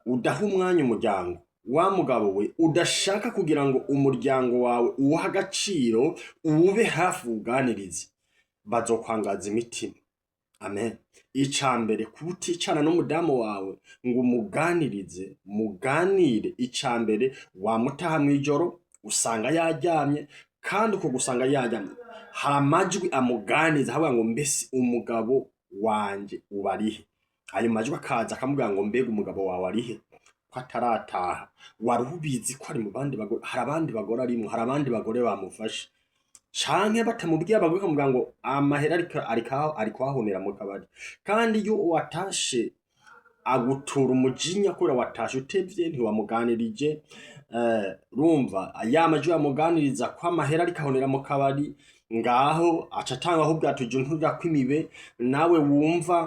Udaha umwanya umuryango, wa mugabo we udashaka kugira ngo umuryango wawe uwuhe agaciro, uwube hafi, uwuganirize, bazokwangaza imitima. Amen. Ica mbere, kuba uticana n'umudamu wawe ngo umuganirize, muganire. Ica mbere, wamutaha mw'ijoro usanga yaryamye, kandi uko gusanga yaryamye hari amajwi amuganiza avuga ngo: "Mbese umugabo wanje uba arihe?" Ayo majwi akaza akamubwira ngo: "Mbega umugabo wawe arihe ko atarataha? Wari ubizi ko ari mu bandi bagore? Hari abandi bagore arimwo, hari abandi bagore bamufashe." Canke batamubwiye abagore, bakamubwira ngo amahera ariko ahonera mu kabari. Kandi iyo watashe agutura umujinya kubera watashe utevye, ntiwamuganirije. Urumva ya majwi amuganiriza ko amahera ariko ahonera mu kabari, ngaho aca atanga ahubwo ati: "Nturira kw'imibe." Nawe wumva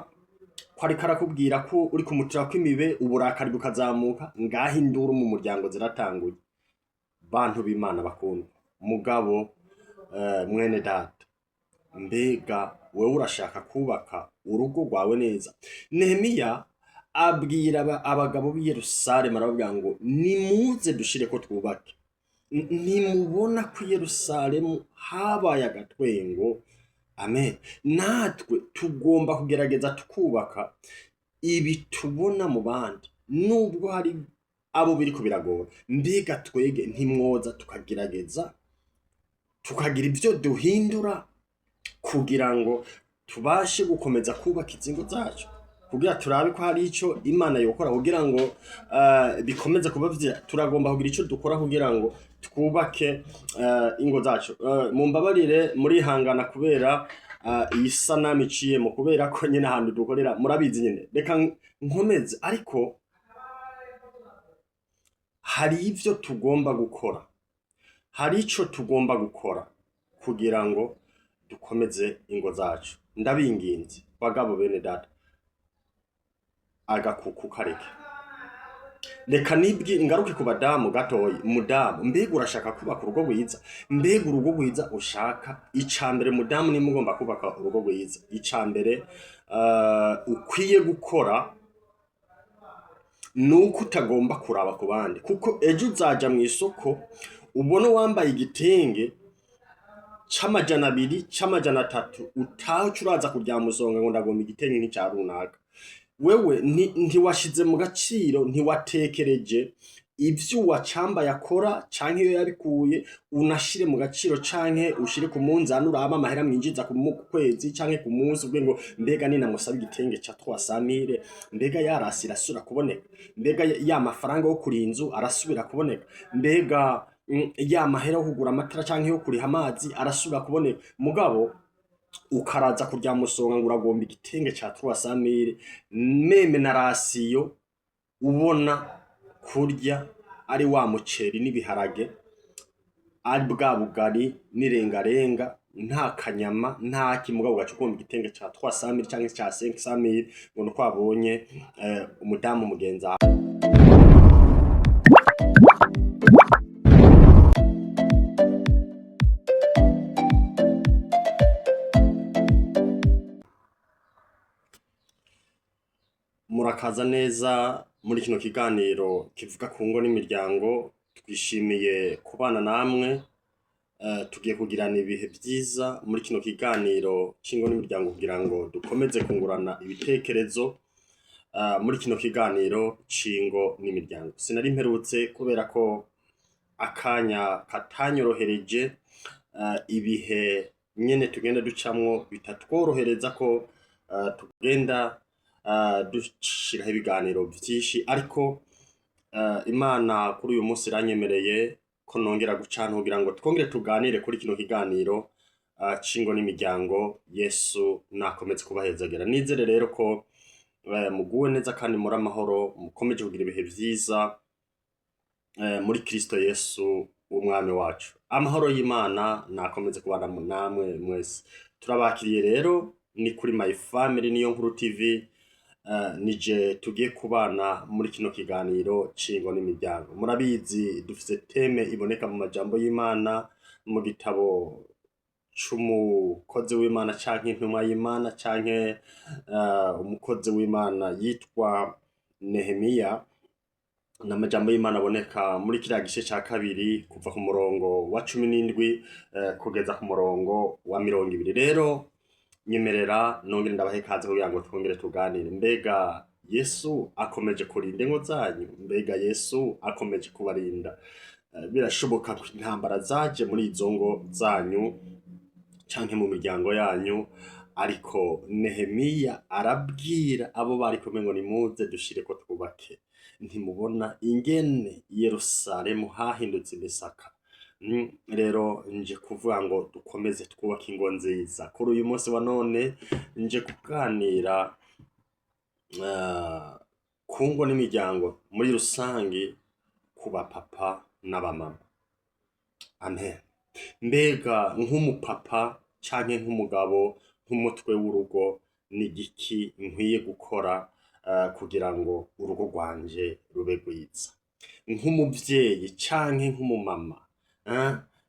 ko ariko arakubwira ko uri kumutira kw'imibe, uburakari bukazamuka, ngaho induru mu muryango ziratanguye. Bantu b'Imana bakundwa, mugabo, mwene data, mbega wewe urashaka kubaka urugo rwawe neza? Nehemiya abwira abagabo b'i Yerusalemu, arababwira ngo: "Nimuze dushire ko twubake. Ntimubona ko i Yerusalemu habaye agatwengo?" Amen. Natwe tugomba kugerageza tukubaka ibi tubona mu bandi, nubwo hari abo biriko biragora. Mbega twege ntimwoza tukagerageza tukagira ibyo duhindura kugira ngo tubashe gukomeza kubaka izi ngo zacu, kugira turabe ko hari ico Imana yokora kugira ngo bikomeze kuba vyiza? Turagomba kugira ico dukora kugira ngo twubake ingo zacu. Mumbabarire, murihangana kubera iyi sanamu iciyemo, kubera ko nyine ahantu dukorera murabizi nyine. Reka nkomeze, ariko hari ivyo tugomba gukora, hari ico tugomba gukora kugira ngo dukomeze ingo zacu. Ndabinginze bagabo bene data, agakuku kareke. Reka nibwi ngaruke ku badamu gatoyi. Mudamu, mbega urashaka kubaka urugo rwiza? Mbega urugo rwiza ushaka? Icambere, mudamu, nimba ugomba kubaka urugo rwiza, icambere ukwiye gukora nuko utagomba kuraba ku bandi, kuko ejo uzaja mu isoko ubone wambaye igitenge c'200, c'300, utahe uca uraza kuryamusonga ngo: "Ndagomba igitenge nk'ica runaka." Wewe ntiwashize mu gaciro, ntiwatekereje ivyo uwacambaye akora canke iyo yabikuye. Unashire mu gaciro canke ushire ku munzani, urabe amahera mwinjiza ku kwezi canke ku munsi, uvuge ngo: "Mbega ninamusaba igitenge ca 300,000, mbega yarasi irasubira kuboneka? Mbega ya mafaranga yo kuri inzu arasubira kuboneka? Mbega ya mahera yo kugura amatara canke yo kuriha amazi arasubira kuboneka?" Mugabo ukaraza kuryamusonga ngo uragomba igitenge ca 300,000, même na ration ubona kurya ari wa muceri n'ibiharage, ari bwa bugari n'irengarenga, nta kanyama, nta kimugabo, ugaca ugomba igitenge ca 300,000 canke ca 500,000 ngo nuko wabonye umudamu mugenzi wawe. Murakaza neza muri kino kiganiro kivuga ku ngo n'imiryango. Twishimiye kubana namwe. Tugiye kugirana ibihe vyiza muri kino kiganiro c'ingo n'imiryango kugira ngo dukomeze kungurana ibitekerezo muri kino kiganiro c'ingo n'imiryango. Sinari mperutse kubera ko akanya katanyorohereje, ibihe nyene tugenda ducamwo bitatworohereza ko tugenda dushiraho ibiganiro vyinshi, ariko Imana kuri uyu munsi iranyemereye ko nongera gucana kugira ngo twongere tuganire kuri kino kiganiro c'ingo n'imiryango. Yesu nakomeze kubahezagera. Nizere rero ko muguwe neza kandi muri amahoro, mukomeje kugira ibihe vyiza muri Kristo Yesu umwami wacu. Amahoro y'Imana nakomeze kubana namwe mwese. Turabakiriye rero, ni kuri My Family Niyo Nkuru TV, nije tugiye kubana muri kino kiganiro c'ingo n'imiryango. Murabizi, dufise thème iboneka mu majambo y'Imana mu gitabo c'umukozi w'Imana canke intumwa y'Imana canke umukozi w'Imana yitwa Nehemiya. Ni amajambo y'Imana aboneka muri kiriya gice ca kabiri, kuva ku murongo wa 17 kugeza ku murongo wa 20. Rero nyemerera nongere ndabahe ikaze kugira ngo twongere tuganire. Mbega Yesu akomeje kurinda ingo zanyu? Mbega Yesu akomeje kubarinda? Birashoboka ko intambara zaje muri izo ngo zanyu canke mu miryango yanyu, ariko Nehemiya arabwira abo bari kumwe ngo nimuze dushireko twubake. Ntimubona ingene Yerusalemu hahindutse imisaka? Rero nje kuvuga ngo dukomeze twubake ingo nziza. Kuri uyu munsi wa none nje kuganira ku ngo n'imiryango muri rusangi, ku bapapa n'abamama. Amen. Mbega nk'umupapa canke nk'umugabo, nk'umutwe w'urugo, ni igiki nkwiye gukora kugira ngo urugo rwanje rube rwiza? Nk'umuvyeyi canke nk'umumama,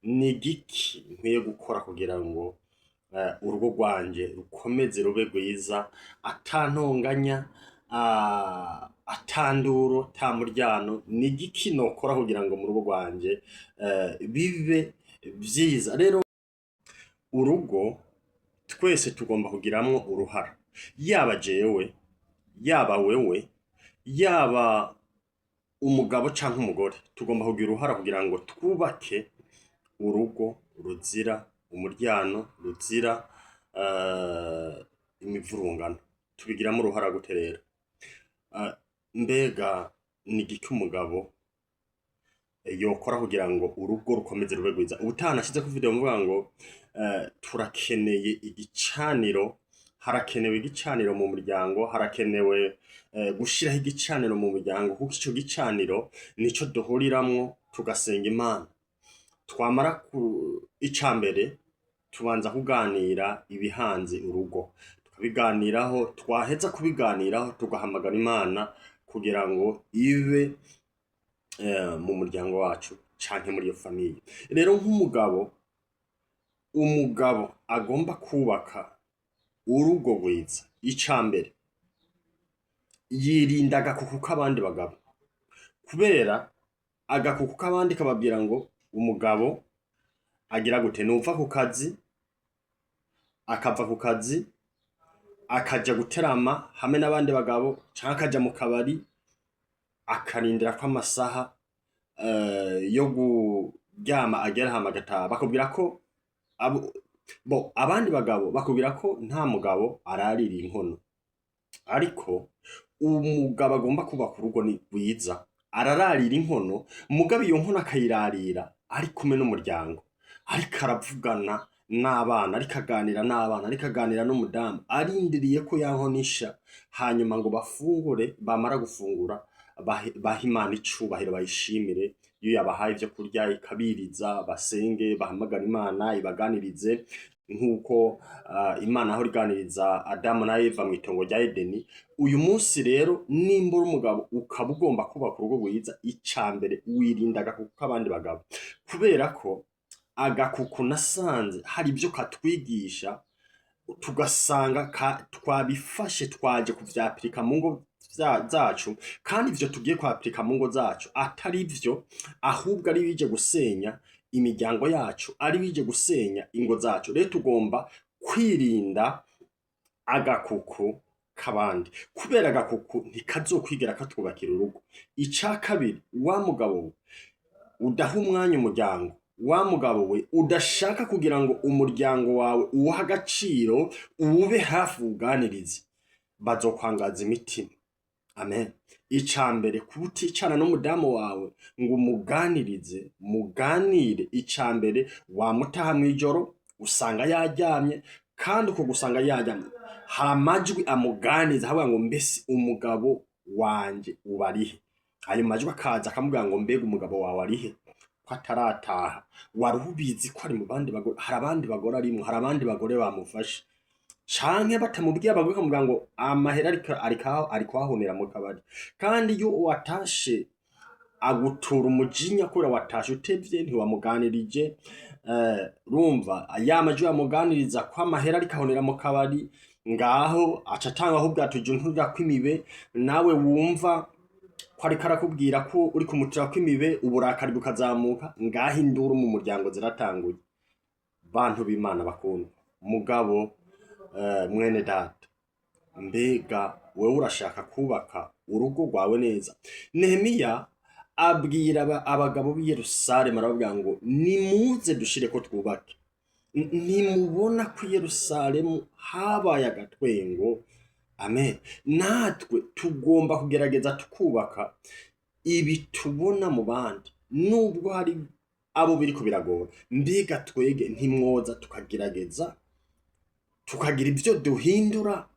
ni igiki nkwiye gukora kugira ngo urugo rwanje rukomeze rube rwiza, ata ntonganya, ata nduru, ata muryano? Ni igiki nokora kugira ngo mu rugo rwanje bibe vyiza? Rero urugo twese tugomba kugiramwo uruhara, yaba jewe, yaba wewe, yaba umugabo canke umugore, tugomba kugira uruhara kugira ngo twubake urugo ruzira umuryano, ruzira imivurungano. Tubigiramo uruhara gute rero? Mbega ni igiki umugabo yokora kugira ngo urugo rukomeze rube rwiza? Ubutaha nashizeko video mvuga ngo turakeneye igicaniro, harakenewe igicaniro mu muryango, harakenewe gushiraho igicaniro mu muryango, kuko ico gicaniro nico duhuriramwo tugasenga Imana. Twamara ku ica mbere tubanza kuganira ibihanze urugo, tukabiganiraho, twaheza kubiganiraho tugahamagara Imana kugira ngo ibe mu muryango wacu canke muri iyo famille. Rero nk'umugabo, umugabo agomba kubaka urugo rwiza, ica mbere yirinda agakuku k'abandi bagabo, kubera agakuku k'abandi kababwira ngo umugabo agira gute? Nuva ku kazi, akava ku kazi akaja guterama hamwe n'abandi bagabo, canke akaja mu kabari, akarindira ko amasaha yo kuryama agera, hama agataha. Bakubwira ko abo, bo abandi bagabo bakubwira ko nta mugabo ararira inkono, ariko umugabo agomba kubaka urugo ni rwiza arararira inkono, mugabo iyo nkono akayirarira ari kumwe n'umuryango, ariko aravugana n'abana, ariko aganira n'abana, ariko aganira n'umudamu, arindiriye ko ya nkono isha, hanyuma ngo bafungure. Bamara gufungura bahe Imana icubahiro, bayishimire iyo yabahaye ivyo kurya, ikabiriza, basenge, bahamagara Imana ibaganirize, nk'uko Imana aho iganiriza Adamu na Eva mw'itongo rya Edeni. Uyu munsi rero, nimba uri umugabo ukaba ugomba kubaka urugo rwiza, ica mbere wirinda agakuku k'abandi bagabo, kubera ko agakuku nasanze hari ibyo katwigisha, tugasanga twabifashe twaje kuvyapirika mu ngo zacu, kandi ivyo tugiye kwapirika mu ngo zacu atari vyo, ahubwo ari bije gusenya imiryango yacu, ari bije gusenya ingo zacu. Rero tugomba kwirinda agakuku k'abandi, kubera agakuku ntikazokwigera katwubakira urugo. Ica kabiri, wa mugabo we udaha umwanya umuryango, wa mugabo we udashaka kugira ngo umuryango wawe uwuhe agaciro, uwube hafi, uwuganirize, bazokwangaza imitima. Amen. Ica mbere, kuba uticana n'umudamu wawe ngo umuganirize, muganire. Ica mbere, wamutaha mw'ijoro usanga yaryamye, kandi uko gusanga yaryamye hari amajwi amuganiriza, avuga ngo mbese umugabo wanje uba arihe? Ayo majwi akaza akamubwira ngo mbega umugabo wawe arihe ko atarataha? Wari ubizi ko ari mu bandi bagore, hari abandi bagore arimwo, hari abandi bagore bamufashe, canke batamubwiye abagore bakamubwira ngo amahera ariko ahonera mu kabari. Kandi iyo watashe agutura umujinya kubera watashe utevye, ntiwamuganirije. Urumva ya majwi yamuganiriza ko amahera ariko ahonera mu kabari, ngaho aca atanga ahubwo ati uje nturira kw'imibe, nawe wumva Ko ariko arakubwira ko uri kumutira kw'imibe, uburakari bukazamuka, ngaho induru mu muryango ziratanguye. Bantu b'Imana bakundwa, mugabo, mwene data, mbega wewe urashaka kubaka urugo rwawe neza? Nehemiya abwira abagabo b'i Yerusalemu, arababwira ngo nimuze dushire ko twubake. Ntimubona ko i Yerusalemu habaye agatwengo? Amen. Natwe tugomba kugerageza tukubaka ibi tubona mu bandi, nubwo hari abo biriko biragora. Mbega twege ntimwoza tukagerageza tukagira ibyo duhindura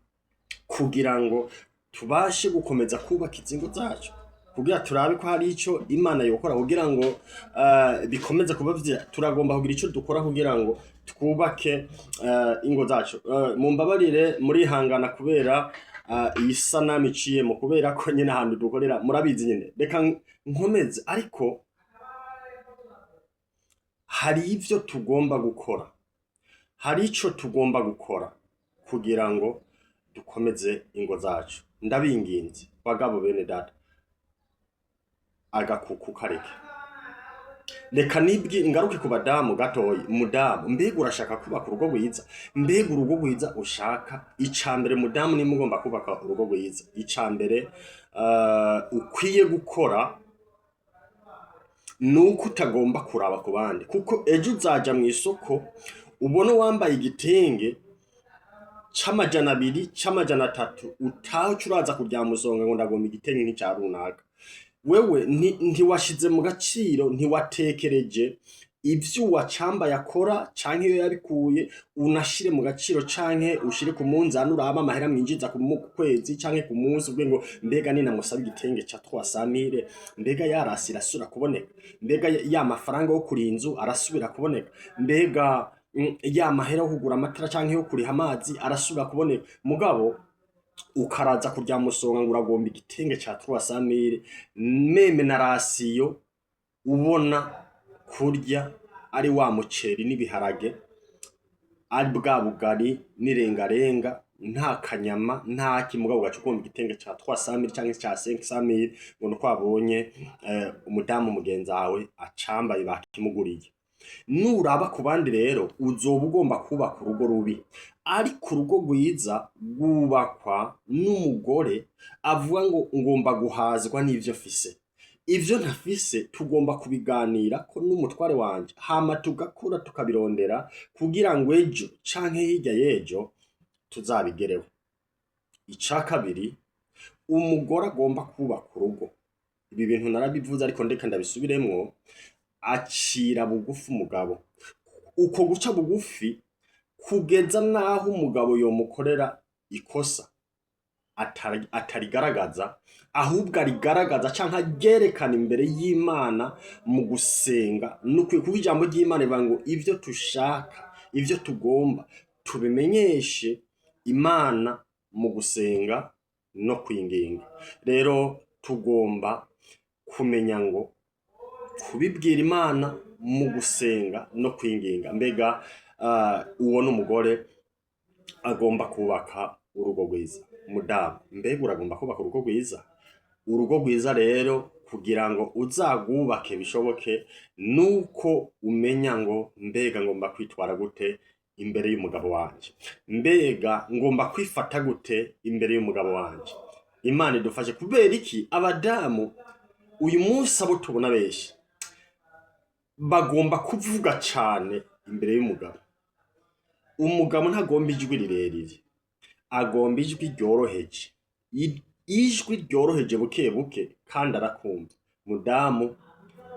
kugira ngo tubashe gukomeza kubaka izi ngo zacu, kugira turabe ko hari ico Imana yokora kugira ngo bikomeze kuba vyiza? Turagomba kugira ico dukora kugira ngo twubake ingo zacu. Mumbabarire, murihangana kubera iyi sanamu iciyemo, kubera ko nyine ahantu dukorera murabizi nyine. Reka nkomeze, ariko hari ivyo tugomba gukora, hari ico tugomba gukora kugira ngo dukomeze ingo zacu. Ndabinginze bagabo bene data, agakuku kareke. Reka nibwi ngaruke ku badamu gatoyi. Mudamu, mbega urashaka kubaka urugo rwiza? Mbega urugo rwiza ushaka? Icambere, mudamu, nimba ugomba kubaka urugo rwiza, icambere ukwiye gukora nuko utagomba kuraba ku bandi, kuko ejo uzaja mu isoko ubone wambaye igitenge c'200, c'300, utahe uca uraza kuryamusonga ngo ndagomba igitenge nk'ica runaka. Wewe ntiwashize mu gaciro, ntiwatekereje ivyo uwacambaye akora canke iyo yabikuye. Unashire mu gaciro canke ushire ku munzani, urabe amahera mwinjiza ku kwezi canke ku munsi, uvuge ngo mbega ninamusaba igitenge ca 300 000, mbega yarasi irasubira kuboneka? Mbega ya mafaranga yo kuri inzu arasubira kuboneka? Mbega ya mahera yo kugura amatara canke yo kuriha amazi arasubira kuboneka? Mugabo ukaraza kuryamusonga ngo uragomba igitenge ca 300 000, même na ration ubona kurya ari wa muceri n'ibiharage, ari bwa bugari n'irengarenga, nta kanyama, nta kimugabo, ugaca ugomba igitenge ca 300 000 canke ca 500 000 ngo nuko wabonye umudamu mugenzi wawe acambaye, bakimuguriye. Nuraba ku bandi rero uzoba ugomba kubaka urugo rubi. Ariko urugo rwiza rwubakwa n'umugore avuga ngo ngomba guhazwa n'ivyo mfise, ivyo ntafise tugomba kubiganira ko n'umutware wanje, hama tugakura tukabirondera kugira ngo ejo canke hirya y'ejo tuzabigereho. Ica kabiri, umugore agomba kubaka urugo, ibi bintu narabivuze ariko ndeka ndabisubiremwo, acira bugufi umugabo. Uko guca bugufi kugeza n'aho umugabo yomukorera ikosa atarigaragaza, ahubwo arigaragaza canke aryerekana imbere y'Imana mu gusenga. Nukwiye kuko ijambo ry'Imana rivuga ngo ivyo tushaka, ivyo tugomba, tubimenyeshe Imana mu gusenga no kwinginga. Rero tugomba kumenya ngo kubibwira Imana mu gusenga no kwinginga. Mbega uwo n'umugore agomba kubaka urugo rwiza. Mudamu, mbega uragomba kubaka urugo rwiza? Urugo rwiza rero, kugira ngo uzagwubake bishoboke, nuko umenya ngo mbega ngomba kwitwara gute imbere y'umugabo wanje? Mbega ngomba kwifata gute imbere y'umugabo wanje? Imana idufashe. Kubera iki? Abadamu uyu munsi abo tubona benshi bagomba kuvuga cane imbere y'umugabo. Umugabo ntagomba ijwi rirerire, agomba ijwi ryoroheje. Ijwi ryoroheje buke buke kandi arakumva. Mudamu,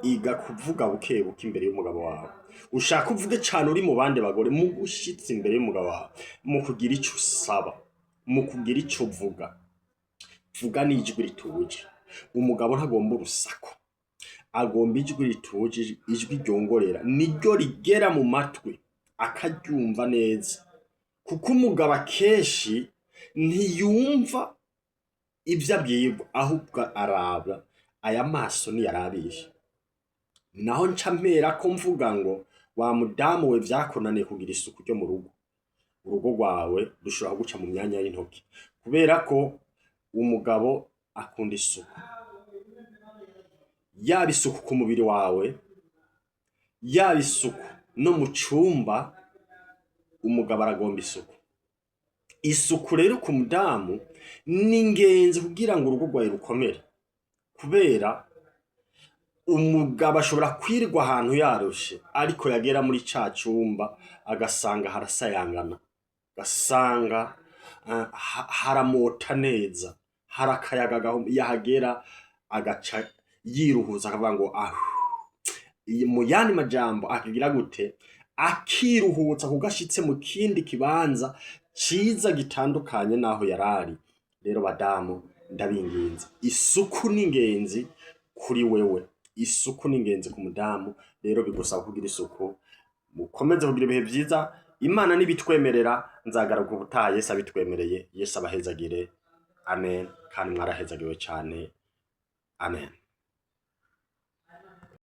iga kuvuga buke buke imbere y'umugabo wawe. Ushaka uvuge cane uri mu bandi bagore, mu gushitsa imbere y'umugabo wawe, mu kugira ico usaba, mu kugira ico uvuga, vuga n'ijwi rituje. Umugabo ntagomba urusaku, agomba ijwi rituje, ijwi ryongorera, niryo rigera mu matwi akaryumva neza, kuko umugabo akenshi ntiyumva ibyo abwirwa, ahubwo araba aya maso niyarabisha. Naho nca mpera ko mvuga ngo wa mudamu we, vyakunaniye kugira isuku ryo mu rugo, urugo rwawe rushobora guca mu myanya y'intoki, kubera ko umugabo akunda isuku. Yaba isuku ku mubiri wawe, yaba isuku no mu cumba, umugabo aragomba isuku. Isuku rero ku mudamu ni ingenzi kugira ngo urugo rwawe rukomere, kubera umugabo ashobora kwirirwa ahantu yarushe, ariko yagera muri ca cumba agasanga harasayangana, agasanga haramota neza, hari akayaga, yahagera agaca yiruhuza, akavuga ngo ahu. Mu yandi majambo akagira gute? Akiruhutsa kuko ashitse mu kindi kibanza ciza gitandukanye n'aho yarari. Rero badamu, ndabinginze, isuku ni ingenzi kuri wewe, isuku ni ingenzi ku mudamu. Rero bigusaba kugira isuku. Mukomeze kugira ibihe vyiza. Imana nibitwemerera nzagaruka ubutaha, Yesu abitwemereye. Yesu abahezagire, amen. Kandi mwarahezagiwe cane, amen.